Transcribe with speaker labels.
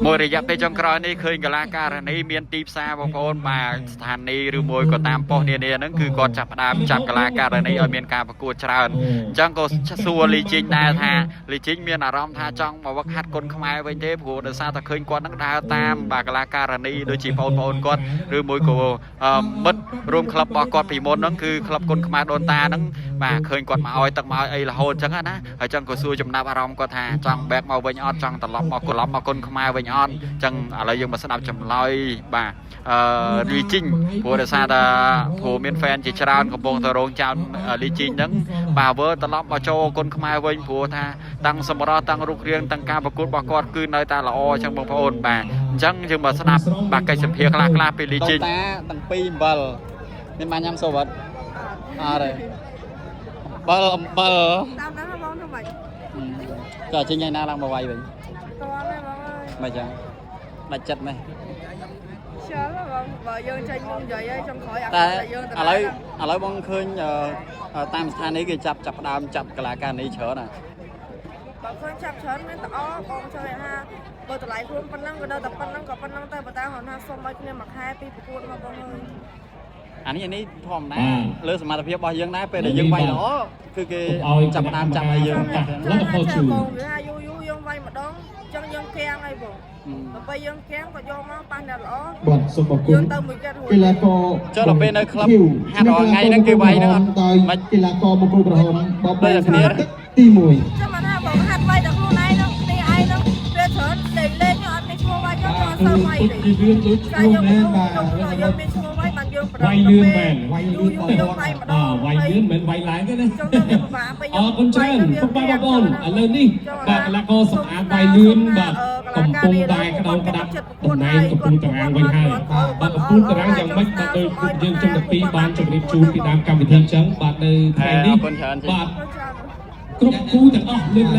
Speaker 1: មួយរយៈពេលចុងក្រោយនេះឃើញកីឡាការិនីមានទីផ្សារបងប្អូនបាទស្ថានីយ៍ឬមួយក៏តាមប៉ុស្តិ៍នានាហ្នឹងគឺគាត់ចាប់ផ្ដើមចាប់កីឡាការិនីឲ្យមានការប្រកួតច្រើនអញ្ចឹងក៏សួរលីជីងដែរថាលីជីងមានអារម្មណ៍ថាចង់មកវឹកហាត់គុនខ្មែរវិញទេព្រោះដោយសារតែឃើញគាត់ហ្នឹងដើរតាមបាទកីឡាការិនីដូចជាបងប្អូនគាត់ឬមួយក៏មិត្តរួមក្លឹបរបស់គាត់ពីមុនហ្នឹងគឺក្លឹបគុនខ្មែរដូនតាហ្នឹងបាទឃើញគាត់មកឲ្យទឹកមកឲ្យអីរហូតអញ្ចឹងណាហើយចឹងក៏សួរចំណាប់អារម្មណ៍គាត់ថាចង់ back មកវិញអត់ចង់ត្រឡប់មកត្រឡប់មកគុនខ្មែរវិញអត់អញ្ចឹងឥឡូវយើងមកស្ដាប់ចម្លើយបាទអឺលីជីងព្រោះដោយសារតែព្រោះមាន fan ជាច្រើនកំពុងតែរងចាំលីជីងហ្នឹងបាទវើត្រឡប់មកចូលគុនខ្មែរវិញព្រោះថាតាំងសម្រស់តាំងរូបរាងតាំងការប្រកួតរបស់គាត់គឺនៅតែល្អអញ្ចឹងបងប្អូនបាទអញ្ចឹងយើងមកស្ដាប់បាទកិច្ចសម្ភារខ្លះខ្លះពីលីជីង
Speaker 2: ដូនតាទាំងពីរអំបិលមានបានញ៉ាំសូវអត់អត់ទេអំបិលអំបិល
Speaker 3: តាមហ្នឹងបងធ្វើម៉េច
Speaker 2: ចាចេញថ្ងៃណាឡើងមកវាយវិញ
Speaker 3: តន់ហើយបងអើយ
Speaker 2: មិនចឹងដាច់ចិត្តម៉េះ
Speaker 3: ខ្ជិលបងបើយើងចេញមុំនិយាយហើយចុងក្រោយអា
Speaker 2: តែ
Speaker 3: យើង
Speaker 2: ឥឡូវឥឡូវបងឃើញតាមស្ថានីយ៍គេចាប់ចាប់ផ្ដើមចាប់កីឡាការិនីច្រើនណា
Speaker 3: បើឃើញចាប់ច្រើនមានតអបងចង់ថាបើតម្លៃខ្លួនប៉ុណ្ណឹងក៏នៅតែប៉ុណ្ណឹងក៏ប៉ុណ្ណឹងតែបើតាមគាត់ថាសុំឲ្យគ្នាមួយខែពីប្រកួតមកបងអើយ
Speaker 2: អានេះអានេះធម្មតាលើសមត្ថភាពរបស់យើងដែរពេលដែលយើងវាយល្អគឺគេចាប់ផ្ដើមចាប់ឲ្យយើង
Speaker 3: ចាំថាបងវាថាយូរយូរយើងវាយម្ដងចឹងយើងគាំងហើយបងដល់ពេលយើងគាំងក៏យកមកប៉ះអ្នកល្អ
Speaker 4: បាទសូមអរគុណ
Speaker 3: យើងទៅមួយចិត្តរួច
Speaker 4: កីឡាករ
Speaker 2: ចុះដល់ពេលនៅក្លឹបហាត់រាល់ថ្ងៃហ្នឹងគេវាយហ្នឹងអត់
Speaker 4: ដោយ
Speaker 2: មិន
Speaker 4: កីឡាករមង្គលក្រហមបប
Speaker 2: ដូចតែគ្នា
Speaker 4: ទី1
Speaker 3: ចាំមកថាបងហាត់វាយតែខ្លួនឯងហ្នឹងគ្នាឯងហ្នឹងវាច្រើនលេងលេងអត់មានឈ្មោះវាយចុះអត់សូវវាយទេ
Speaker 5: ជាលឿនដូចឈ្មោះ
Speaker 3: តែយើង
Speaker 5: មែនបាទ
Speaker 3: យើងមានឈ្មោះវាយបានយើងប្រ
Speaker 5: វាយលឿនមែន
Speaker 4: វាយលឿន
Speaker 3: យូរយើងវាយម្ដ
Speaker 5: អ
Speaker 3: ង
Speaker 5: វាយលឿនមិនមែនវាយឡើងទេណា
Speaker 3: ចង់ទៅវាពិបាកពេល
Speaker 5: អរគុណច្រើនពុកម៉ែបងប្អូនឥឡូវនេះបាទកីឡាករសំអាតវាយលឿនបាទកំពុងតែក្តោបក្តាប់តំណែងកំពុងតារាងវិញហើយបាទកំពុងតារាងយ៉ាងម៉េចបាទដោយពួកយើងជំទាំងពីរបានជម្រាបជូនពីដើមកម្មវិធីអញ្ចឹងបាទនៅថ្ងៃនេះ
Speaker 2: អរគុណច្រើន
Speaker 5: បាទ
Speaker 3: ច្រើន
Speaker 5: គ្រប់គូទាំងអស់លើកលែង